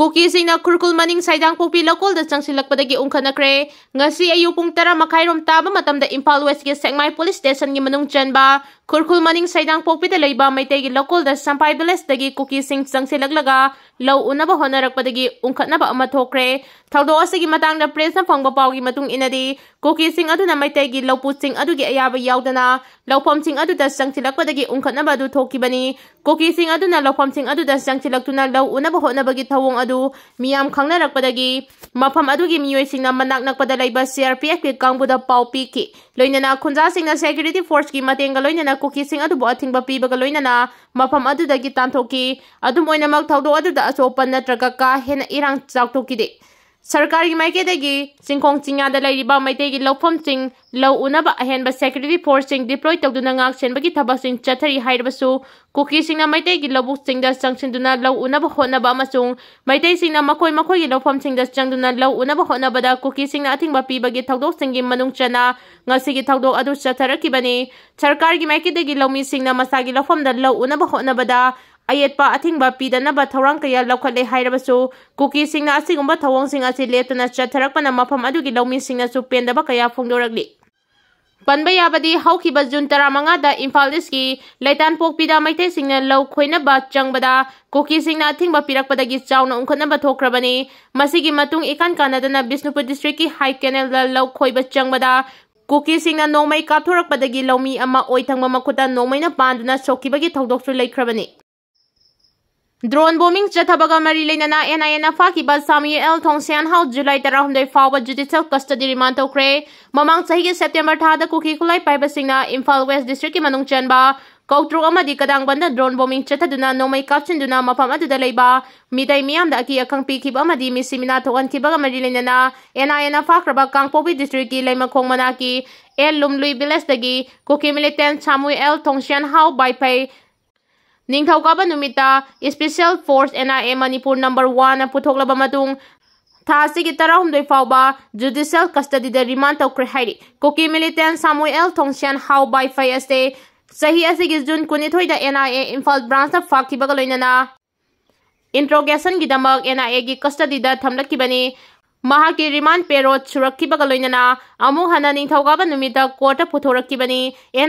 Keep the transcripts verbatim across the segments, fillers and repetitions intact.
ꯀꯨꯀꯤꯁꯤꯡꯅ ꯈꯨꯔꯈꯨꯜ ꯃꯅꯤꯡ ꯁꯩꯗꯥꯡꯄꯣꯛꯄꯤ ꯂꯧꯀꯣꯜꯗ ꯆꯪꯁꯤꯜꯂꯛꯄꯗꯒꯤ ꯎꯪꯈꯠꯅꯈ꯭ꯔꯦ꯫ ꯉꯁꯤ ꯑꯌꯨꯛ ꯄꯨꯡ ꯇꯔꯥ ꯃꯈꯥꯏꯔꯣꯝ ꯇꯥꯕ ꯃꯇꯝꯗ ꯏꯝꯐꯥꯜ ꯋꯦꯁꯀꯤ ꯁꯦꯛꯃꯥꯏ ꯄꯨꯂꯤꯁ ꯁ꯭ꯇꯦꯁꯟꯒꯤ ꯃꯅꯨꯡ ꯆꯟꯕ ꯈꯨꯔꯈꯨꯜ ꯃꯅꯤꯡ ꯁꯩꯗꯥꯡꯄꯣꯛꯄꯤꯗ ꯂꯩꯕ ꯃꯩꯇꯩꯒꯤ ꯂꯧꯀꯣꯜꯗ ꯁꯝꯄꯥꯏ ꯚꯤꯂꯦꯖꯇꯒꯤ ꯀꯨꯀꯤꯁꯤꯡ ꯆꯪꯁꯤꯜꯂꯛꯂꯒ ꯂꯧ ꯎꯅꯕ ꯍꯣꯠꯅꯔꯛꯄꯗꯒꯤ ꯎꯪꯈꯠꯅꯕ ꯑꯃ ꯊꯣꯛꯈ꯭ꯔꯦ꯫ ꯊꯧꯗꯣꯛ ꯑꯁꯤꯒꯤ ꯃꯇꯥꯡꯗ ꯄ꯭ꯔꯦꯁꯅ ꯐꯪꯕ ꯄꯥꯎꯒꯤ ꯃꯇꯨꯡ ꯏꯟꯅꯗꯤ, ꯀꯨꯀꯤꯁꯤꯡ ꯑꯗꯨꯅ ꯃꯩꯇꯩꯒꯤ ꯂꯧꯄꯨꯁꯤꯡ ꯑꯗꯨꯒꯤ ꯑꯌꯥꯕ ꯌꯥꯎꯗꯅ ꯂꯧꯐꯝꯁꯤꯡ ꯑꯗꯨꯗ ꯆꯪꯁꯤꯜꯂꯛꯄꯗꯒꯤ ꯎꯪꯈꯠꯅꯕ ꯑꯗꯨ ꯊꯣꯛꯈꯤꯕꯅꯤ꯫ ꯀꯨꯀꯤꯁꯤꯡ ꯑꯗꯨꯅ ꯂꯧꯐꯝꯁꯤꯡ ꯑꯗꯨꯗ ꯆꯪꯁꯤꯜꯂꯛꯇꯨꯅ ꯂꯧ ꯎꯅꯕ ꯍꯣꯠꯅꯕꯒꯤ ꯊꯧꯑꯣꯡ ꯑꯗꯨ ꯃꯤꯌꯥꯝ ꯈꯪꯅꯔꯛꯄꯗꯒꯤ ꯃꯐꯝ ꯑꯗꯨꯒꯤ ꯃꯤꯑꯣꯏꯁꯤꯡꯅ ꯃꯅꯥꯛ ꯅꯛꯄꯗ ꯂꯩꯕ ꯁꯤ ꯑꯥꯔ ꯄꯤ ꯑꯦꯐꯀꯤ ꯀꯥꯡꯕꯨꯗ ꯄꯥꯎ ꯄꯤꯈꯤ꯫ ꯂꯣꯏꯅꯅ ꯈꯨꯟꯖꯥꯁꯤꯡꯅ ꯁꯦꯀ꯭ꯌꯨꯔꯤꯇꯤ ꯐꯣꯔꯁꯀꯤ ꯃꯇꯦꯡꯒ ꯂꯣꯏꯅꯅ ꯀꯨꯀꯤꯁꯤꯡ ꯑꯗꯨꯕꯨ ꯑꯊꯤꯡꯕ ꯄꯤꯕꯒ ꯂꯣꯏꯅꯅ ꯃꯐꯝ ꯑꯗꯨꯗꯒꯤ ꯇꯥꯟꯊꯣꯛꯈꯤ꯫ ꯑꯗꯨꯝ ꯑꯣꯏꯅꯃꯛ, ꯊꯧꯗꯣꯛ ꯑꯗꯨꯗ ꯑꯁꯣꯛ ꯑꯄꯟ ꯅꯠꯇ꯭ꯔꯒ ꯀꯥ ꯍꯦꯟꯅ ꯏꯔꯥꯡ ꯆꯥꯎꯊꯣꯛꯈꯤꯗꯦ꯫ ꯁꯔꯀꯥꯔꯒꯤ ꯃꯥꯏꯀꯩꯗꯒꯤ ꯆꯤꯡꯈꯣꯡ ꯆꯤꯡꯌꯥꯗ ꯂꯩꯔꯤꯕ ꯃꯩꯇꯩꯒꯤ ꯂꯧꯐꯝꯁꯤꯡ ꯂꯧ ꯎꯅꯕ ꯑꯍꯦꯟꯕ ꯁꯦꯀ꯭ꯌꯨꯔꯤꯇꯤ ꯐꯣꯔꯁꯁꯤꯡ ꯗꯤꯄ꯭ꯂꯣꯏ ꯇꯧꯗꯨꯅ ꯉꯥꯛ ꯁꯦꯟꯕꯒꯤ ꯊꯕꯛꯁꯤꯡ ꯆꯠꯊꯔꯤ ꯍꯥꯏꯔꯕꯁꯨ, ꯀꯨꯀꯤꯁꯤꯡꯅ ꯃꯩꯇꯩꯒꯤ ꯂꯧꯕꯨꯛꯁꯤꯡꯗ ꯆꯪꯁꯤꯟꯗꯨꯅ ꯂꯧ ꯎꯅꯕ ꯍꯣꯠꯅꯕ ꯑꯃꯁꯨꯡ ꯃꯩꯇꯩꯁꯤꯡꯅ ꯃꯈꯣꯏ ꯃꯈꯣꯏꯒꯤ ꯂꯧꯐꯝꯁꯤꯡꯗ ꯆꯪꯗꯨꯅ ꯂꯧ ꯎꯅꯕ ꯍꯣꯠꯅꯕꯗ ꯀꯨꯀꯤꯁꯤꯡꯅ ꯑꯊꯤꯡꯕ ꯄꯤꯕꯒꯤ ꯊꯧꯗꯣꯛꯁꯤꯡꯒꯤ ꯃꯅꯨꯡ ꯆꯟꯅ ꯉꯁꯤꯒꯤ ꯊꯧꯗꯣꯛ ꯑꯗꯨ ꯆꯠꯊꯔꯛꯈꯤꯕꯅꯤ꯫ ꯁꯔꯀꯥꯔꯒꯤ ꯃꯥꯏꯀꯩꯗꯒꯤ ꯂꯧꯃꯤꯁꯤꯡꯅ ꯃꯁꯥꯒꯤ ꯂꯧꯐꯝꯗ ꯂꯧ ꯎꯅꯕ ꯍꯣꯠꯅꯕꯗ ꯑꯌꯦꯠꯄ ꯑꯊꯤꯡꯕ ꯄꯤꯗꯅꯕ ꯊꯧꯔꯥꯡ ꯀꯌꯥ ꯂꯧꯈꯠꯂꯦ ꯍꯥꯏꯔꯕꯁꯨ, ꯀꯨꯀꯤꯁꯤꯡꯅ ꯑꯁꯤꯒꯨꯝꯕ ꯊꯧꯑꯣꯡꯁꯤꯡ ꯑꯁꯤ ꯂꯦꯞꯇꯅ ꯆꯠꯊꯔꯛꯄꯅ ꯃꯐꯝ ꯑꯗꯨꯒꯤ ꯂꯧꯃꯤꯁꯤꯡꯅꯁꯨ ꯄꯦꯟꯗꯕ ꯀꯌꯥ ꯐꯣꯡꯗꯣꯔꯛꯂꯤ꯫ ꯄꯟꯕ ꯌꯥꯕꯗꯤ, ꯍꯧꯈꯤꯕ ꯖꯨꯟ ꯇꯔꯥꯃꯉꯥꯗ ꯏꯝꯐꯥꯜ ꯏꯁꯀꯤ ꯂꯩꯇꯥꯟꯄꯣꯛꯄꯤꯗ ꯃꯩꯇꯩꯁꯤꯡꯅ ꯂꯧ ꯈꯣꯏꯅꯕ ꯆꯪꯕꯗ ꯀꯨꯀꯤꯁꯤꯡꯅ ꯑꯊꯤꯡꯕ ꯄꯤꯔꯛꯄꯗꯒꯤ ꯆꯥꯎꯅ ꯎꯪꯈꯠꯅꯕ ꯊꯣꯛꯈ꯭ꯔꯕꯅꯤ꯫ ꯃꯁꯤꯒꯤ ꯃꯇꯨꯡ ꯏꯀꯥꯟ ꯀꯥꯟꯅꯗꯅ ꯕꯤꯁꯅꯨꯄꯨꯔ ꯗꯤꯁꯇ꯭ꯔꯤꯛꯀꯤ ꯍꯥꯏ ꯀꯦꯅꯦꯜꯗ ꯂꯧ ꯈꯣꯏꯕ ꯆꯪꯕꯗ ꯀꯨꯀꯤꯁꯤꯡꯅ ꯅꯣꯡꯃꯩ ꯀꯥꯞꯊꯣꯔꯛꯄꯗꯒꯤ ꯂꯧꯃꯤ ꯑꯃ ꯑꯣꯏ ꯊꯪꯕ ꯃꯈꯨꯠꯇ ꯅꯣꯡꯃꯩꯅ ꯄꯥꯟꯗꯨꯅ ꯁꯣꯛꯈꯤꯕꯒꯤ ꯊꯧꯗꯣꯛꯁꯨ ꯂꯩꯈ꯭ꯔꯕꯅꯤ꯫ ꯗ꯭ꯔꯣꯟ ꯕꯣꯃꯤꯡ ꯆꯠꯊꯕꯒ ꯃꯔꯤ ꯂꯩꯅꯅ ꯑꯦꯟ ꯑꯥꯏ ꯑꯦꯅ ꯐꯥꯈꯤꯕ ꯁꯥꯃꯨꯑꯦꯜ ꯊꯣꯡꯁ꯭ꯌꯥꯟꯍꯥꯎ ꯖꯨꯂꯥꯏ ꯇꯔꯥꯍꯨꯝꯗꯣꯏ ꯐꯥꯎꯕ ꯖꯨꯗꯤꯁꯤꯌꯦꯜ ꯀꯁꯇꯗꯤ ꯔꯤꯃꯥꯟ ꯇꯧꯈ꯭ꯔꯦ꯫ ꯃꯃꯥꯡ ꯆꯍꯤꯒꯤ ꯁꯦꯞꯇꯦꯝꯕꯔ ꯊꯥꯗ ꯀꯨꯀꯤ ꯈꯨꯠꯂꯥꯏ ꯄꯥꯏꯕꯁꯤꯡꯅ ꯏꯝꯐꯥꯜ ꯋꯦꯁ ꯗꯤꯁꯇ꯭ꯔꯤꯛꯀꯤ ꯃꯅꯨꯡ ꯆꯟꯕ ꯀꯧꯇ꯭ꯔꯨꯛ ꯑꯃꯗꯤ ꯀꯗꯥꯡꯕꯟꯗ ꯗ꯭ꯔꯣꯟ ꯕꯣꯃꯤꯡ ꯆꯠꯊꯗꯨꯅ ꯅꯣꯡꯃꯩ ꯀꯥꯞꯁꯤꯟꯗꯨꯅ ꯃꯐꯝ ꯑꯗꯨꯗ ꯂꯩꯕ ꯃꯤꯇꯩ ꯃꯤꯌꯥꯝꯗ ꯑꯀꯤ ꯑꯈꯪ ꯄꯤꯈꯤꯕ ꯑꯃꯗꯤ ꯃꯤꯁꯤ ꯃꯤꯅꯥ ꯊꯣꯛꯍꯟꯈꯤꯕꯒ ꯃꯔꯤ ꯂꯩꯅꯅ ꯑꯦꯟ ꯑꯥꯏ ꯑꯦꯅ ꯐꯥꯈ꯭ꯔꯕ ꯀꯥꯡꯄꯣꯛꯄꯤ ꯗꯤꯁꯇ꯭ꯔꯤꯛꯀꯤ ꯂꯩꯃꯈꯣꯡ ꯃꯅꯥꯛꯀꯤ ꯑꯦꯜ ꯂꯨꯝꯂꯨꯏ ꯚꯤꯂꯦꯖꯇꯒꯤ ꯀꯨꯀꯤ ꯃꯤꯂꯤꯇꯦꯟ ꯁꯥꯃꯨꯑꯦꯜ ꯊꯣꯡꯁ꯭ꯌꯥꯟꯍꯥꯎ ꯕꯥꯏꯐꯩ ꯅꯤꯡꯊꯧꯀꯥꯕ ꯅꯨꯃꯤꯠꯇ special forces N I A Manipur number ꯋꯥꯟꯅ ꯄꯨꯊꯣꯛꯂꯕ ꯃꯇꯨꯡ, ꯊꯥ ꯑꯁꯤꯒꯤ ꯇꯔꯥꯍꯨꯝꯗꯣꯏ ꯐꯥꯎꯕ ꯖꯨꯗꯤꯁꯤꯌꯦꯜ ꯀꯁꯇꯗꯤꯗ ꯔꯤꯃꯥꯟ ꯇꯧꯈ꯭ꯔꯦ ꯍꯥꯏꯔꯤ꯫ ꯀꯨꯀꯤ ꯃꯤꯂꯤꯇꯦꯟ ꯁꯥꯃꯨꯑꯦꯜ ꯊꯣꯡꯁ꯭ꯌꯥꯟꯍꯥꯎ ꯕꯥꯏꯐꯩ ꯑꯁꯤ ꯆꯍꯤ ꯑꯁꯤꯒꯤ ꯖꯨꯟ ꯀꯨꯟꯅꯤꯊꯣꯏꯗ ꯑꯦꯟ ꯑꯥꯏ ꯑꯦ ꯏꯝꯐꯥꯜ ꯕ꯭ꯔꯥꯟꯁꯇ ꯐꯥꯈꯤꯕꯒ ꯂꯣꯏꯅꯅ interrogationꯒꯤꯗꯃꯛ NIAꯒꯤ custodyꯗ ꯊꯝꯂꯛꯈꯤꯕꯅꯤ꯫ ꯃꯍꯥꯛꯀꯤ remand period ꯁꯨꯔꯛꯈꯤꯕꯒ ꯂꯣꯏꯅꯅ ꯑꯃꯨꯛ ꯍꯟꯅ ꯅꯤꯡꯊꯧꯀꯥꯕ ꯅꯨꯃꯤꯠꯇ courtꯇ ꯄꯨꯊꯣꯔꯛꯈꯤꯕꯅꯤ꯫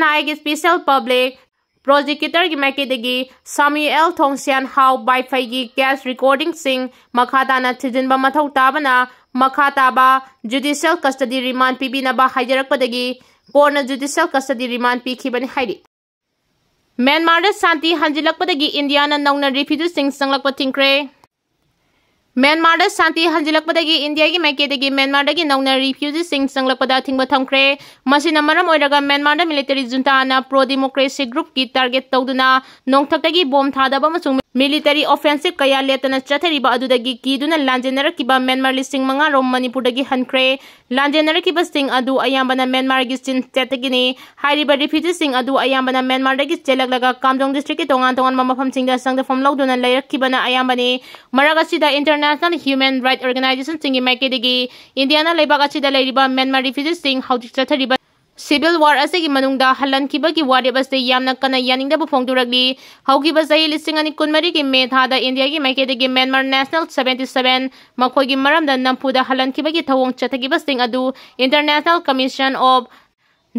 NIAꯒꯤ special public prosecutorꯒꯤ ꯃꯥꯏꯀꯩꯗꯒꯤ ꯁꯥꯃꯨꯑꯦꯜ ꯊꯣꯡꯁ꯭ꯌꯥꯟ ꯍꯥꯎ ꯕꯥꯏꯐꯩꯒꯤ case recordingꯁꯤꯡ ꯃꯈꯥ ꯇꯥꯅ ꯊꯤꯖꯤꯟꯕ ꯃꯊꯧ ꯇꯥꯕꯅ ꯃꯈꯥ ꯇꯥꯕ judicial custody remand ꯄꯤꯕꯤꯅꯕ ꯍꯥꯏꯖꯔꯛꯄꯗꯒꯤ courtꯅ judicial custody remand ꯄꯤꯈꯤꯕꯅꯤ ꯍꯥꯏꯔꯤ꯫ ꯃ꯭ꯌꯥꯟꯃꯥꯔꯗ ꯁꯥꯟꯇꯤ ꯍꯟꯖꯤꯜꯂꯛꯄꯗꯒꯤ ꯏꯟꯗꯤꯌꯥꯅ ꯅꯧꯅ refugeeꯁꯤꯡ ꯆꯪꯂꯛꯄ ꯊꯤꯡꯈ꯭ꯔꯦ꯫ ꯃ꯭ꯌꯥꯟꯃꯥꯔꯗ ꯁꯥꯟꯇꯤ ꯍꯟꯖꯤꯜꯂꯛꯄꯗꯒꯤ ꯏꯟꯗꯤꯌꯥꯒꯤ ꯃꯥꯏꯀꯩꯗꯒꯤ ꯃ꯭ꯌꯥꯟꯃꯥꯔꯗꯒꯤ ꯅꯧꯅ refugeeꯁꯤꯡ ꯆꯪꯂꯛꯄꯗ ꯑꯊꯤꯡꯕ ꯊꯝꯈ꯭ꯔꯦ꯫ ꯃꯁꯤꯅ ꯃꯔꯝ ꯑꯣꯏꯔꯒ ꯃ꯭ꯌꯥꯟꯃꯥꯔꯗ military juntana pro-democracy groupꯀꯤ target ꯇꯧꯗꯨꯅ ꯅꯣꯡꯊꯛꯇꯒꯤ bomb ꯊꯥꯗꯕ ꯑꯃꯁꯨꯡ military offensive ꯀꯌꯥ ꯂꯦꯞꯇꯅ ꯆꯠꯊꯔꯤꯕ ꯑꯗꯨꯗꯒꯤ ꯀꯤꯗꯨꯅ ꯂꯥꯟꯖꯦꯟꯅꯔꯛꯈꯤꯕ ꯃ꯭ꯌꯥꯟꯃꯥꯔ ꯂꯤꯁꯤꯡ ꯃꯉꯥ ꯔꯣꯝ ꯃꯅꯤꯄꯨꯔꯗꯒꯤ ꯍꯟꯈ꯭ꯔꯦ꯫ ꯂꯥꯟꯖꯦꯟꯅꯔꯛꯈꯤꯕꯁꯤꯡ ꯑꯗꯨ ꯑꯌꯥꯝꯕꯅ ꯃ꯭ꯌꯥꯟꯃꯥꯔꯒꯤ ꯆꯤꯟ ꯁ꯭ꯇꯦꯠꯇꯒꯤꯅꯤ꯫ ꯍꯥꯏꯔꯤꯕ refugeeꯁꯤꯡ ꯑꯗꯨ ꯑꯌꯥꯝꯕꯅ ꯃ꯭ꯌꯥꯟꯃꯥꯔꯗꯒꯤ ꯆꯦꯜꯂꯛꯂꯒ ꯀꯥꯝꯖꯣꯡ districtꯀꯤ ꯇꯣꯉꯥꯟ ꯇꯣꯉꯥꯟꯕ ꯃꯐꯝꯁꯤꯡꯗ ꯆꯪꯖꯐꯝ ꯂꯧꯗꯨꯅ ꯂꯩꯔꯛꯈꯤꯕꯅ ꯑꯌꯥꯝꯕꯅꯤ꯫ ꯃꯔꯛ ꯑꯁꯤꯗ international human rights organizationꯁꯤꯡꯒꯤ ꯃꯥꯏꯀꯩꯗꯒꯤ ꯏꯟꯗꯤꯌꯥꯅ ꯂꯩꯕꯥꯛ ꯑꯁꯤꯗ ꯂꯩꯔꯤꯕ ꯃ꯭ꯌꯥꯟꯃꯥꯔ refugeeꯁꯤꯡ ꯍꯧꯖꯤꯛ ꯆꯠꯊꯔꯤꯕ civil war ꯑꯁꯤꯒꯤ ꯃꯅꯨꯡꯗ ꯍꯜꯍꯟꯈꯤꯕꯒꯤ ꯋꯥꯔꯦꯞ ꯑꯁꯤ ꯌꯥꯝꯅ ꯀꯟꯅ ꯌꯥꯅꯤꯡꯗꯕ ꯐꯣꯡꯗꯣꯔꯛꯂꯤ꯫ ꯍꯧꯈꯤꯕ ꯆꯍꯤ ꯂꯤꯁꯤꯡ ꯑꯅꯤ ꯀꯨꯟꯃꯔꯤꯒꯤ ꯃꯦ ꯊꯥꯗ ꯏꯟꯗꯤꯌꯥꯒꯤ ꯃꯥꯏꯀꯩꯗꯒꯤ ꯃ꯭ꯌꯥꯟꯃꯥꯔ National seventy seven ꯃꯈꯣꯏꯒꯤ ꯃꯔꯝꯗ ꯅꯝꯐꯨꯗ ꯍꯜꯍꯟꯈꯤꯕꯒꯤ ꯊꯧꯑꯣꯡ ꯆꯠꯊꯈꯤꯕꯁꯤꯡ ꯑꯗꯨ International Commission of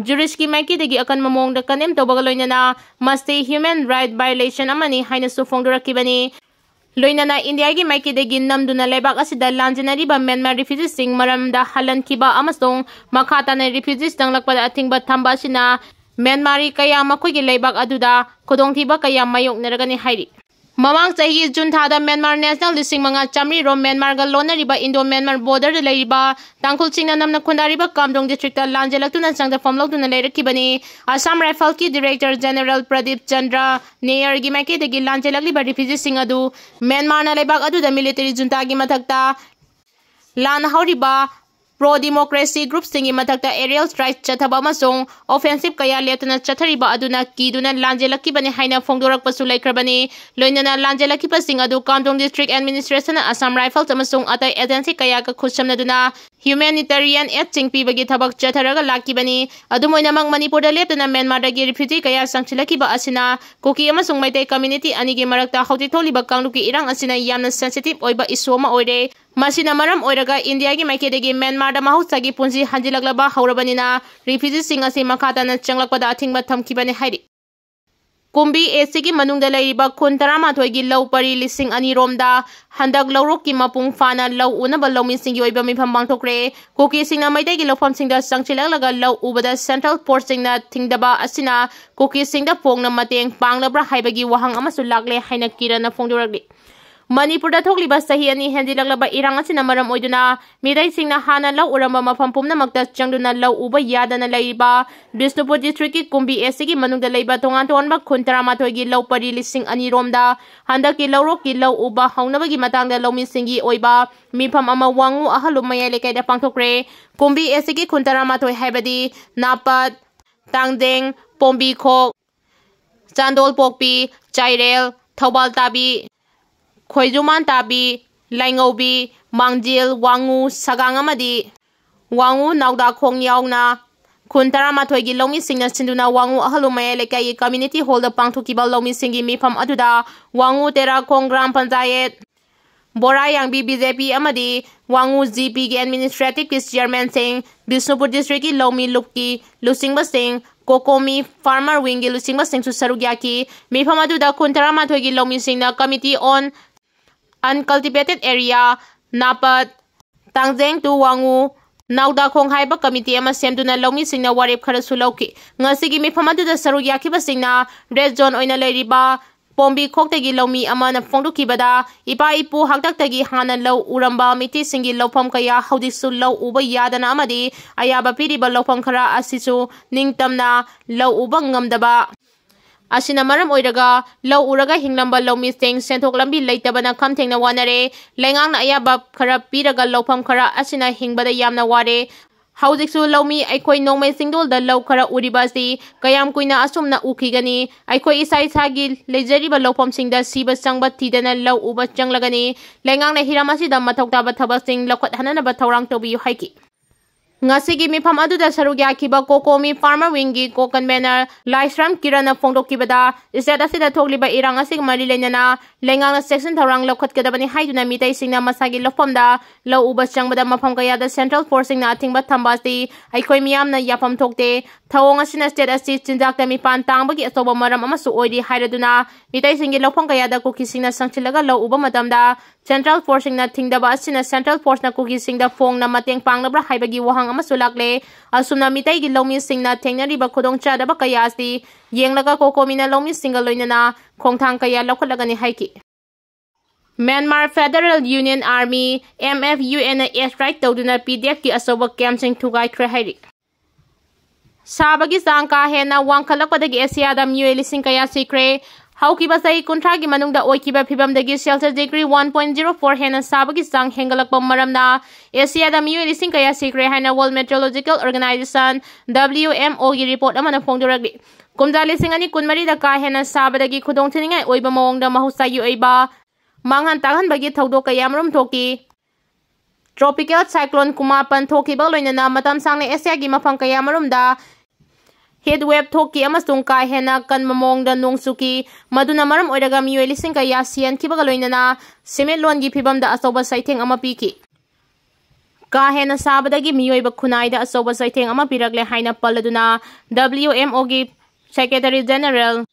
Jurists ꯀꯤ ꯃꯥꯏꯀꯩꯗꯒꯤ ꯑꯀꯟꯕ ꯃꯑꯣꯡꯗ condemn ꯇꯧꯕꯒ ꯂꯣꯏꯅꯅ ꯃꯁꯤ human right violation ꯑꯃꯅꯤ ꯍꯥꯏꯅꯁꯨ ꯐꯣꯡꯗꯣꯔꯛꯈꯤꯕꯅꯤ꯫ ꯂꯣꯏꯅꯅ ꯏꯟꯗꯤꯌꯥꯒꯤ ꯃꯥꯏꯀꯩꯗꯒꯤ ꯅꯝꯗꯨꯅ ꯂꯩꯕꯥꯛ ꯑꯁꯤꯗ ꯂꯥꯟꯖꯦꯟꯅꯔꯤꯕ ꯃ꯭ꯌꯥꯟꯃꯥꯔ refugeeꯁꯤꯡ ꯃꯔꯝꯗ ꯍꯜꯍꯟꯈꯤꯕ ꯑꯃꯁꯨꯡ ꯃꯈꯥ ꯇꯥꯅ refugees ꯆꯪꯂꯛꯄꯗ ꯑꯊꯤꯡꯕ ꯊꯝꯕ ꯑꯁꯤꯅ ꯃ꯭ꯌꯥꯟꯃꯥꯔꯤ ꯀꯌꯥ ꯃꯈꯣꯏꯒꯤ ꯂꯩꯕꯥꯛ ꯑꯗꯨꯗ ꯈꯨꯗꯣꯡꯊꯤꯕ ꯀꯌꯥ ꯃꯥꯌꯣꯛꯅꯔꯒꯅꯤ ꯍꯥꯏꯔꯤ꯫ ꯃꯃꯥꯡ ꯆꯍꯤꯒꯤ ꯖꯨꯟ ꯊꯥꯗ ꯃ꯭ꯌꯥꯟꯃꯥꯔ national ꯂꯤꯁꯤꯡ ꯃꯉꯥ ꯆꯥꯃꯔꯤ ꯔꯣꯝ ꯃ꯭ꯌꯥꯟꯃꯥꯔꯒ ꯂꯣꯟꯅꯔꯤꯕ Indo Myanmar borderꯗ ꯂꯩꯔꯤꯕ ꯇꯥꯡꯈꯨꯜꯁꯤꯡꯅ ꯅꯝꯅ ꯈꯨꯟꯗꯥꯔꯤꯕ ꯀꯥꯝꯖꯣꯡ districtꯇ ꯂꯥꯟꯖꯦꯜꯂꯛꯇꯨꯅ ꯆꯪꯖꯐꯝ ꯂꯧꯗꯨꯅ ꯂꯩꯔꯛꯈꯤꯕꯅꯤ꯫ Assam Riflesꯀꯤ director general Pradeep Chandra ꯅꯦꯌꯔꯒꯤ ꯃꯥꯏꯀꯩꯗꯒꯤ ꯂꯥꯟꯖꯦꯜꯂꯛꯂꯤꯕ refugeeꯁꯤꯡ ꯑꯗꯨ ꯃ꯭ꯌꯥꯟꯃꯥꯔꯅ ꯂꯩꯕꯥꯛ ꯑꯗꯨꯗ military juntꯥꯒꯤ ꯃꯊꯛꯇ ꯂꯥꯟ ꯍꯧꯔꯤꯕ pro democracy group ꯁꯤꯡꯒꯤ ꯃꯊꯛꯇ aerial strike ꯆꯠꯊꯕ ꯑꯃꯁꯨꯡ offensive ꯀꯌꯥ ꯂꯦꯞꯇꯅ ꯆꯠꯊꯔꯤꯕ ꯑꯗꯨꯅ ꯀꯤꯗꯨꯅ ꯂꯥꯟꯖꯦꯜꯂꯛꯈꯤꯕꯅꯤ ꯍꯥꯏꯅ ꯐꯣꯡꯗꯣꯔꯛꯄꯁꯨ ꯂꯩꯈ꯭ꯔꯕꯅꯤ꯫ ꯂꯣꯏꯅꯅ ꯂꯥꯟꯖꯦꯜꯂꯛꯈꯤꯕꯁꯤꯡ ꯑꯗꯨ ꯀꯥꯝꯖꯣꯡ district administration ꯅ Assam Rifles ꯑꯃꯁꯨꯡ ꯑꯇꯩ agency ꯀꯌꯥꯒ ꯈꯨꯠꯁꯝꯅꯗꯨꯅ humanitarian aid ꯁꯤꯡ ꯄꯤꯕꯒꯤ ꯊꯕꯛ ꯆꯠꯊꯔꯒ ꯂꯥꯛꯈꯤꯕꯅꯤ꯫ ꯑꯗꯨꯝ ꯑꯣꯏꯅꯃꯛ, ꯃꯅꯤꯄꯨꯔꯗ ꯂꯦꯞꯇꯅ ꯃ꯭ꯌꯥꯟꯃꯥꯔꯗꯒꯤ refugee ꯀꯌꯥ ꯆꯪꯁꯤꯜꯂꯛꯈꯤꯕ ꯑꯁꯤꯅ ꯀꯨꯀꯤ ꯑꯃꯁꯨꯡ ꯃꯩꯇꯩ community ꯑꯅꯤꯒꯤ ꯃꯔꯛꯇ ꯍꯧꯖꯤꯛ ꯊꯣꯛꯂꯤꯕ ꯀꯥꯡꯂꯨꯞꯀꯤ ꯏꯔꯥꯡ ꯑꯁꯤꯅ ꯌꯥꯝꯅ sensitive ꯑꯣꯏꯕ issue ꯑꯃ ꯑꯣꯏꯔꯦ꯫ ꯃꯁꯤꯅ ꯃꯔꯝ ꯑꯣꯏꯔꯒ ꯏꯟꯗꯤꯌꯥꯒꯤ ꯃꯥꯏꯀꯩꯗꯒꯤ ꯃ꯭ꯌꯥꯟꯃꯥꯔꯗ ꯃꯍꯧꯁꯥꯒꯤ ꯄꯨꯟꯁꯤ ꯍꯟꯖꯤꯜꯂꯛꯂꯕ ꯍꯧꯔꯕꯅꯤꯅ refugee ꯁꯤꯡ ꯑꯁꯤ ꯃꯈꯥ ꯇꯥꯅ ꯆꯪꯂꯛꯄꯗ ꯑꯊꯤꯡꯕ ꯊꯝꯈꯤꯕꯅꯤ ꯍꯥꯏꯔꯤ꯫ ꯀꯨꯝꯕꯤ ꯑꯦꯁ ꯁꯤꯒꯤ ꯃꯅꯨꯡꯗ ꯂꯩꯔꯤꯕ ꯈꯨꯟ ꯇꯔꯥꯃꯥꯊꯣꯏꯒꯤ ꯂꯧ ꯄꯔꯤ ꯂꯤꯁꯤꯡ ꯑꯅꯤ ꯔꯣꯝꯗ ꯍꯟꯗꯛ ꯂꯧꯔꯣꯛꯀꯤ ꯃꯄꯨꯡ ꯐꯥꯅ ꯂꯧ ꯎꯅꯕ ꯂꯧꯃꯤꯁꯤꯡꯒꯤ ꯑꯣꯏꯕ ꯃꯤꯐꯝ ꯄꯥꯡꯊꯣꯛꯈ꯭ꯔꯦ꯫ ꯀꯨꯀꯤꯁꯤꯡꯅ ꯃꯩꯇꯩꯒꯤ ꯂꯧꯐꯝꯁꯤꯡꯗ ꯆꯪꯁꯤꯜꯂꯛꯂꯒ ꯂꯧ ꯎꯕꯗ central force ꯁꯤꯡꯅ ꯊꯤꯡꯗꯕ ꯑꯁꯤꯅ ꯀꯨꯀꯤꯁꯤꯡꯗ ꯐꯣꯡꯅ ꯃꯇꯦꯡ ꯄꯥꯡꯂꯕ꯭ꯔꯥ ꯍꯥꯏꯕꯒꯤ ꯋꯥꯍꯪ ꯑꯃꯁꯨ ꯂꯥꯛꯂꯦ ꯍꯥꯏꯅ ꯀꯤꯔꯟꯅ ꯐꯣꯡꯗꯣꯔꯛꯂꯤ꯫ ꯃꯅꯤꯄꯨꯔꯗ ꯊꯣꯛꯂꯤꯕ ꯆꯍꯤ ꯑꯅꯤ ꯍꯦꯟꯖꯤꯜꯂꯛꯂꯕ ꯏꯔꯥꯡ ꯑꯁꯤꯅ ꯃꯔꯝ ꯑꯣꯏꯗꯨꯅ ꯃꯤꯇꯩꯁꯤꯡꯅ ꯍꯥꯟꯅ ꯂꯧ ꯎꯔꯝꯕ ꯃꯐꯝ ꯄꯨꯝꯅꯃꯛꯇ ꯆꯪꯗꯨꯅ ꯂꯧ ꯎꯕ ꯌꯥꯗꯅ ꯂꯩꯔꯤꯕ ꯕꯤꯁꯅꯨꯄꯨꯔ district ꯀꯤ ꯀꯨꯝꯕꯤ ꯑꯦꯁ ꯁꯤꯒꯤ ꯃꯅꯨꯡꯗ ꯂꯩꯕ ꯇꯣꯉꯥꯟ ꯇꯣꯉꯥꯟꯕ ꯈꯨꯟ ꯇꯔꯥꯃꯥꯊꯣꯏꯒꯤ ꯂꯧ ꯄꯔꯤ ꯂꯤꯁꯤꯡ ꯑꯅꯤ ꯔꯣꯝꯗ ꯍꯟꯗꯛꯀꯤ ꯂꯧꯔꯣꯛꯀꯤ ꯂꯧ ꯎꯕ ꯍꯧꯅꯕꯒꯤ ꯃꯇꯥꯡꯗ ꯂꯧꯃꯤꯁꯤꯡꯒꯤ ꯑꯣꯏꯕ ꯃꯤꯐꯝ ꯑꯃ ꯋꯥꯉꯨ ꯑꯍꯜꯂꯨꯝ ꯃꯌꯥꯏ ꯂꯩꯀꯥꯏꯗ ꯄꯥꯡꯊꯣꯛꯈ꯭ꯔꯦ꯫ ꯀꯨꯝꯕꯤ ꯑꯦꯁ ꯁꯤꯒꯤ ꯈꯨꯟ ꯇꯔꯥꯃꯥꯊꯣꯏ ꯍꯥꯏꯕꯗꯤ ꯅꯥꯄꯠ, ꯇꯥꯡꯖꯦꯡ, ꯄꯣꯝꯕꯤꯈꯣꯛ, ꯆꯥꯟꯗꯣꯜ ꯄꯣꯛꯄꯤ, ꯆꯥꯏꯔꯦꯜ, ꯊꯧꯕꯥꯜ ꯇꯥꯕꯤ, ꯈꯣꯏꯖꯨꯃꯥꯟ ꯇꯥꯕꯤ, ꯂꯥꯏꯉꯧꯕꯤ, ꯃꯥꯡꯖꯤꯜ, ꯋꯥꯉꯨ, ꯁꯒꯥꯡ ꯑꯃꯗꯤ ꯋꯥꯉꯨ ꯅꯥꯎꯗꯥꯈꯣꯡ ꯌꯥꯎꯅ ꯈꯨꯟ ꯇꯔꯥꯃꯥꯊꯣꯏꯒꯤ ꯂꯧꯃꯤꯁꯤꯡꯅ ꯁꯤꯟꯗꯨꯅ ꯋꯥꯉꯨ ꯑꯍꯜꯂꯨꯝ ꯃꯌꯥꯏ ꯂꯩꯀꯥꯏꯒꯤ community hall ꯗ ꯄꯥꯡꯊꯣꯛꯈꯤꯕ ꯂꯧꯃꯤꯁꯤꯡꯒꯤ ꯃꯤꯐꯝ ꯑꯗꯨꯗ ꯋꯥꯉꯨ ꯇꯦꯔꯥꯈꯣꯡ ꯒ꯭ꯔꯥꯝ ꯄꯟꯆꯥꯌꯦꯠ, ꯕꯣꯔꯥ ꯌꯥꯡꯕꯤ ꯕꯤ ꯖꯦ ꯄꯤ ꯑꯃꯗꯤ ꯋꯥꯉꯨ ꯖꯤ ꯄꯤ ꯒꯤ administrative ꯀꯤ chairman ꯁꯤꯡ, ꯕꯤꯁꯅꯨꯄꯨꯔ district ꯀꯤ ꯂꯧꯃꯤ ꯂꯨꯞꯀꯤ ꯂꯨꯆꯤꯡꯕꯁꯤꯡ, ꯀꯣꯀꯣꯃꯤ farmer wing ꯒꯤ ꯂꯨꯆꯤꯡꯕꯁꯤꯡꯁꯨ ꯁꯔꯨꯛ ꯌꯥꯈꯤ꯫ ꯃꯤꯐꯝ ꯑꯗꯨꯗ ꯈꯨꯟ ꯇꯔꯥꯃꯥꯊꯣꯏꯒꯤ ꯂꯧꯃꯤꯁꯤꯡꯅ Committee on Uncultivated Area, ꯅꯥꯄꯠ, ꯇꯥꯡꯖꯦꯡ ꯇꯨ ꯋꯥꯉꯨ ꯅꯥꯎꯗꯥꯈꯣꯡ ꯍꯥꯏꯕ committee ꯑꯃ ꯁꯦꯝꯗꯨꯅ ꯂꯧꯃꯤꯁꯤꯡꯅ ꯋꯥꯔꯦꯞ ꯈꯔꯁꯨ ꯂꯧꯈꯤ꯫ ꯉꯁꯤꯒꯤ ꯃꯤꯐꯝ ꯑꯗꯨꯗ ꯁꯔꯨꯛ ꯌꯥꯈꯤꯕꯁꯤꯡꯅ red zone ꯑꯣꯏꯅ ꯂꯩꯔꯤꯕ ꯄꯣꯝꯕꯤꯈꯣꯛꯇꯒꯤ ꯂꯧꯃꯤ ꯑꯃꯅ ꯐꯣꯡꯗꯣꯛꯈꯤꯕꯗ, ꯏꯄꯥ ꯏꯄꯨ ꯍꯥꯛꯇꯛꯇꯒꯤ ꯍꯥꯟꯅ ꯂꯧ ꯎꯔꯝꯕ ꯃꯤꯇꯩꯁꯤꯡꯒꯤ ꯂꯧꯐꯝ ꯀꯌꯥ ꯍꯧꯖꯤꯛꯁꯨ ꯂꯧ ꯎꯕ ꯌꯥꯗꯅ ꯑꯃꯗꯤ ꯑꯌꯥꯕ ꯄꯤꯔꯤꯕ ꯂꯧꯐꯝ ꯈꯔ ꯑꯁꯤꯁꯨ ꯅꯤꯡꯇꯝꯅ ꯂꯧ ꯎꯕ ꯉꯝꯗꯕ ꯑꯁꯤꯅ ꯃꯔꯝ ꯑꯣꯏꯔꯒ ꯂꯧ ꯎꯔꯒ ꯍꯤꯡꯂꯝꯕ ꯂꯧꯃꯤꯁꯤꯡ ꯁꯦꯟꯊꯣꯛ ꯂꯝꯕꯤ ꯂꯩꯇꯕꯅ ꯈꯝ ꯊꯦꯡꯅ ꯋꯥꯅꯔꯦ꯫ ꯂꯩꯉꯥꯛꯅ ꯑꯌꯥꯕ ꯈꯔ ꯄꯤꯔꯒ ꯂꯧꯐꯝ ꯈꯔ ꯑꯁꯤꯅ ꯍꯤꯡꯕꯗ ꯌꯥꯝꯅ ꯋꯥꯔꯦ꯫ ꯍꯧꯖꯤꯛꯁꯨ ꯂꯧꯃꯤ ꯑꯩꯈꯣꯏ ꯅꯣꯡꯃꯩ ꯆꯤꯡꯗꯣꯜꯗ ꯂꯧ ꯈꯔ ꯎꯔꯤꯕ ꯑꯁꯤ ꯀꯌꯥꯝ ꯀꯨꯏꯅ ꯑꯁꯨꯝꯅ ꯎꯈꯤꯒꯅꯤ? ꯑꯩꯈꯣꯏ ꯏꯁꯥ ꯏꯁꯥꯒꯤ ꯂꯩꯖꯔꯤꯕ ꯂꯧꯐꯝꯁꯤꯡꯗ ꯁꯤꯕ ꯆꯪꯕ ꯊꯤꯗꯅ ꯂꯧ ꯎꯕ ꯆꯪꯂꯒꯅꯤ꯫ ꯂꯩꯉꯥꯛꯅ ꯍꯤꯔꯝ ꯑꯁꯤꯗ ꯃꯊꯧ ꯇꯥꯕ ꯊꯕꯛꯁꯤꯡ ꯂꯧꯈꯠꯍꯟꯅꯕ ꯊꯧꯔꯥꯡ ꯇꯧꯕꯤꯌꯨ ꯍꯥꯏꯈꯤ꯫ ꯉꯁꯤꯒꯤ ꯃꯤꯐꯝ ꯑꯗꯨꯗ ꯁꯔꯨꯛ ꯌꯥꯈꯤꯕ ꯀꯣꯀꯣꯃꯤ ꯐꯥꯔꯃꯔ ꯋꯤꯡꯒꯤ ꯀꯣ ꯀꯟꯚꯦꯅꯔ ꯂꯥꯏꯁ꯭ꯔꯝ ꯀꯤꯔꯟꯅ ꯐꯣꯡꯗꯣꯛꯈꯤꯕꯗ, ꯁ꯭ꯇꯦꯠ ꯑꯁꯤꯗ ꯊꯣꯛꯂꯤꯕ ꯏꯔꯥꯡ ꯑꯁꯤꯒ ꯃꯔꯤ ꯂꯩꯅꯅ ꯂꯩꯉꯥꯛꯅ ꯆꯦꯛꯁꯤꯟ ꯊꯧꯔꯥꯡ ꯂꯧꯈꯠꯀꯗꯕꯅꯤ ꯍꯥꯏꯗꯨꯅ ꯃꯤꯇꯩꯁꯤꯡꯅ ꯃꯁꯥꯒꯤ ꯂꯧꯐꯝꯗ ꯂꯧ ꯎꯕ ꯆꯪꯕꯗ ꯃꯐꯝ ꯀꯌꯥꯗ ꯁꯦꯟꯇ꯭ꯔꯦꯜ ꯐꯣꯔꯁꯁꯤꯡꯅ ꯑꯊꯤꯡꯕ ꯊꯝꯕ ꯑꯁꯤ ꯑꯩꯈꯣꯏ ꯃꯤꯌꯥꯝꯅ ꯌꯥꯐꯝ ꯊꯣꯛꯇꯦ꯫ ꯊꯧꯑꯣꯡ ꯑꯁꯤꯅ ꯁ꯭ꯇꯦꯠ ꯑꯁꯤ ꯆꯤꯟꯖꯥꯛꯇ ꯃꯤꯄꯥꯟ ꯇꯥꯡꯕꯒꯤ ꯑꯆꯧꯕ ꯃꯔꯝ ꯑꯃꯁꯨ ꯑꯣꯏꯔꯤ ꯍꯥꯏꯔꯗꯨꯅ ꯃꯤꯇꯩꯁꯤꯡꯒꯤ ꯂꯧꯐꯝ ꯀꯌꯥꯗ ꯀꯨꯀꯤꯁꯤꯡꯅ ꯆꯪꯁꯤꯜꯂꯒ ꯂꯧ ꯎꯕ ꯃꯇꯝꯗ ꯁꯦꯟꯇ꯭ꯔꯦꯜ ꯐꯣꯔꯁꯁꯤꯡꯅ ꯊꯤꯡꯗꯕ ꯑꯁꯤꯅ ꯁꯦꯟꯇ꯭ꯔꯦꯜ ꯐꯣꯔꯁꯅ ꯀꯨꯀꯤꯁꯤꯡꯗ ꯐꯣꯡꯅ ꯃꯇꯦꯡ ꯄꯥꯡꯅꯕ꯭ꯔꯥ ꯍꯥꯏꯕꯒꯤ ꯋꯥꯍꯪ ꯑꯃꯁꯨ ꯂꯥꯛꯂꯦ꯫ ꯑꯁꯨꯝꯅ ꯃꯤꯇꯩꯒꯤ ꯂꯧꯃꯤꯁꯤꯡꯅ ꯊꯦꯡꯅꯔꯤꯕ ꯈꯨꯗꯣꯡꯆꯥꯗꯕ ꯀꯌꯥ ꯑꯁꯤ ꯌꯦꯡꯂꯒ ꯀꯣꯀꯣꯃꯤꯅ ꯂꯧꯃꯤꯁꯤꯡꯒ ꯂꯣꯏꯅꯅ ꯈꯣꯡꯊꯥꯡ ꯀꯌꯥ ꯂꯧꯈꯠꯂꯒꯅꯤ ꯍꯥꯏꯈꯤ꯫ Myanmar federal union army, MFUN, ꯅ air strike ꯇꯧꯗꯨꯅ PDFꯀꯤ ꯑꯆꯧꯕ camp ꯁꯤꯡ ꯊꯨꯒꯥꯏꯈ꯭ꯔꯦ ꯍꯥꯏꯔꯤ꯫ ꯁꯥꯕꯒꯤ ꯆꯥꯡ ꯀꯥ ꯍꯦꯟꯅ ꯋꯥꯡꯈꯠꯂꯛꯄꯗꯒꯤ ꯑꯦꯁꯤꯌꯥꯗ ꯃꯤꯑꯣꯏ ꯂꯤꯁꯤꯡ ꯀꯌꯥ ꯁꯤꯈ꯭ꯔꯦ꯫ ꯍꯧꯈꯤꯕ ꯆꯍꯤ ꯀꯨꯟꯊ꯭ꯔꯥꯒꯤ ꯃꯅꯨꯡꯗ ꯑꯣꯏꯈꯤꯕ ꯐꯤꯕꯝꯗꯒꯤ Celsius degree one point zero four ꯍꯦꯟꯅ ꯁꯥꯕꯒꯤ ꯆꯥꯡ ꯍꯦꯟꯒꯠꯂꯛꯄ ꯃꯔꯝꯅ ꯑꯦꯁꯤꯌꯥꯗ ꯃꯤꯑꯣꯏ ꯂꯤꯁꯤꯡ ꯀꯌꯥ ꯁꯤꯈ꯭ꯔꯦ ꯍꯥꯏꯅ World Meteorological Organization, WMO ꯒꯤ report ꯑꯃꯅ ꯐꯣꯡꯗꯣꯔꯛꯂꯤ꯫ ꯀꯨꯝꯖꯥ ꯂꯤꯁꯤꯡ ꯑꯅꯤ ꯀꯨꯟꯃꯔꯤꯗ ꯀꯥ ꯍꯦꯟꯅ ꯁꯥꯕꯗꯒꯤ ꯈꯨꯗꯣꯡꯊꯤꯅꯤꯡꯉꯥꯏ ꯑꯣꯏꯕ ꯃꯑꯣꯡꯗ ꯃꯍꯧꯁꯥꯒꯤ ꯑꯣꯏꯕ ꯃꯥꯡꯍꯟ ꯇꯥꯛꯍꯟꯕꯒꯤ ꯊꯧꯗꯣꯛ ꯀꯌꯥ ꯑꯃꯔꯣꯝ ꯊꯣꯛꯈꯤ꯫ Tropical cyclone ꯀꯨꯃꯥꯄꯟ ꯊꯣꯛꯈꯤꯕꯒ ꯂꯣꯏꯅꯅ ꯃꯇꯝ ꯁꯥꯡꯅ ꯑꯦꯁꯤꯌꯥꯒꯤ ꯃꯐꯝ ꯀꯌꯥ ꯑꯃꯔꯣꯝꯗ heat wave ꯊꯣꯛꯈꯤ ꯑꯃꯁꯨꯡ ꯀꯥ ꯍꯦꯟꯅ ꯀꯟꯕ ꯃꯑꯣꯡꯗ ꯅꯣꯡ ꯆꯨꯈꯤ꯫ ꯃꯗꯨꯅ ꯃꯔꯝ ꯑꯣꯏꯔꯒ ꯃꯤꯑꯣꯏ ꯂꯤꯁꯤꯡ ꯀꯌꯥ ꯁꯤꯍꯟꯈꯤꯕꯒ ꯂꯣꯏꯅꯅ ꯁꯦꯟꯃꯤꯠꯂꯣꯟꯒꯤ ꯐꯤꯕꯝꯗ ꯑꯆꯧꯕ ꯆꯩꯊꯦꯡ ꯑꯃ ꯄꯤꯈꯤ꯫ ꯀꯥ ꯍꯦꯟꯅ ꯁꯥꯕꯗꯒꯤ ꯃꯤꯑꯣꯏꯕ ꯈꯨꯟꯅꯥꯏꯗ ꯑꯆꯧꯕ ꯆꯩꯊꯦꯡ ꯑꯃ ꯄꯤꯔꯛꯂꯦ ꯍꯥꯏꯅ ꯄꯜꯂꯗꯨꯅ WMO ꯒꯤ Secretary General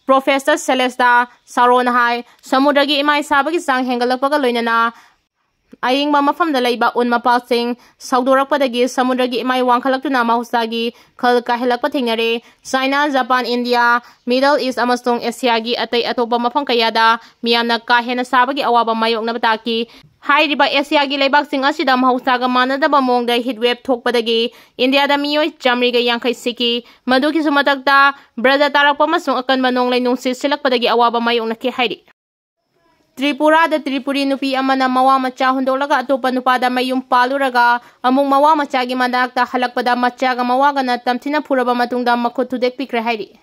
Professor Celesta Saron ꯍꯥꯏ, ꯁꯃꯨꯗ꯭ꯔꯒꯤ ꯏꯃꯥꯏ ꯁꯥꯕꯒꯤ ꯆꯥꯡ ꯍꯦꯟꯒꯠꯂꯛꯄꯒ ꯂꯣꯏꯅꯅ ꯑꯏꯪꯕ ꯃꯐꯝꯗ ꯂꯩꯕ ꯎꯟ ꯃꯄꯥꯜꯁꯤꯡ ꯁꯧꯗꯣꯔꯛꯄꯗꯒꯤ ꯁꯃꯨꯗ꯭ꯔꯒꯤ ꯏꯃꯥꯏ ꯋꯥꯡꯈꯠꯂꯛꯇꯨꯅ ꯃꯍꯧꯁꯥꯒꯤ ꯈꯜ ꯀꯥꯏꯍꯜꯂꯛꯄ ꯊꯦꯡꯅꯔꯦ꯫ China, Japan, India, Middle East ꯑꯃꯁꯨꯡ ꯑꯦꯁꯤꯌꯥꯒꯤ ꯑꯇꯩ ꯑꯇꯣꯞꯄ ꯃꯐꯝ ꯀꯌꯥꯗ ꯃꯤꯌꯥꯝꯅ ꯀꯥ ꯍꯦꯟꯅ ꯁꯥꯕꯒꯤ ꯑꯋꯥꯕ ꯃꯥꯌꯣꯛꯅꯕ ꯇꯥꯈꯤ꯫ ꯍꯥꯏꯔꯤꯕ ꯑꯦꯁꯤꯌꯥꯒꯤ ꯂꯩꯕꯥꯛꯁꯤꯡ ꯑꯁꯤꯗ ꯃꯍꯧꯁꯥꯒ ꯃꯥꯟꯅꯗꯕ ꯃꯑꯣꯡꯗ heat wave ꯊꯣꯛꯄꯗꯒꯤ ꯏꯟꯗꯤꯌꯥꯗ ꯃꯤꯑꯣꯏ ꯆꯥꯃꯔꯤꯒ ꯌꯥꯡꯈꯩ ꯁꯤꯈꯤ꯫ ꯃꯗꯨꯒꯤꯁꯨ ꯃꯊꯛꯇ ꯕ꯭ꯔꯖ ꯇꯥꯔꯛꯄ ꯑꯃꯁꯨꯡ ꯑꯀꯟꯕ ꯅꯣꯡꯂꯩ ꯅꯨꯡꯁꯤꯠ ꯁꯤꯜꯂꯛꯄꯗꯒꯤ ꯑꯋꯥꯕ ꯃꯥꯌꯣꯛꯅꯈꯤ ꯍꯥꯏꯔꯤ꯫ ꯇ꯭ꯔꯤꯄꯨꯔꯥꯗ ꯇ꯭ꯔꯤꯄꯨꯔꯤ ꯅꯨꯄꯤ ꯑꯃꯅ ꯃꯋꯥ ꯃꯆꯥ ꯍꯨꯟꯗꯣꯛꯂꯒ ꯑꯇꯣꯞꯄ ꯅꯨꯄꯥꯗ ꯃꯌꯨꯝ ꯄꯥꯜꯂꯨꯔꯒ ꯑꯃꯨꯛ ꯃꯋꯥ ꯃꯆꯥꯒꯤ ꯃꯅꯥꯛꯇ ꯍꯜꯂꯛꯄꯗ ꯃꯆꯥꯒ ꯃꯋꯥꯒꯅ ꯇꯝꯊꯤꯅ ꯐꯨꯔꯕ ꯃꯇꯨꯡꯗ ꯃꯈꯨꯠ ꯊꯨꯗꯦꯛꯄꯤꯈ꯭ꯔꯦ ꯍꯥꯏꯔꯤ꯫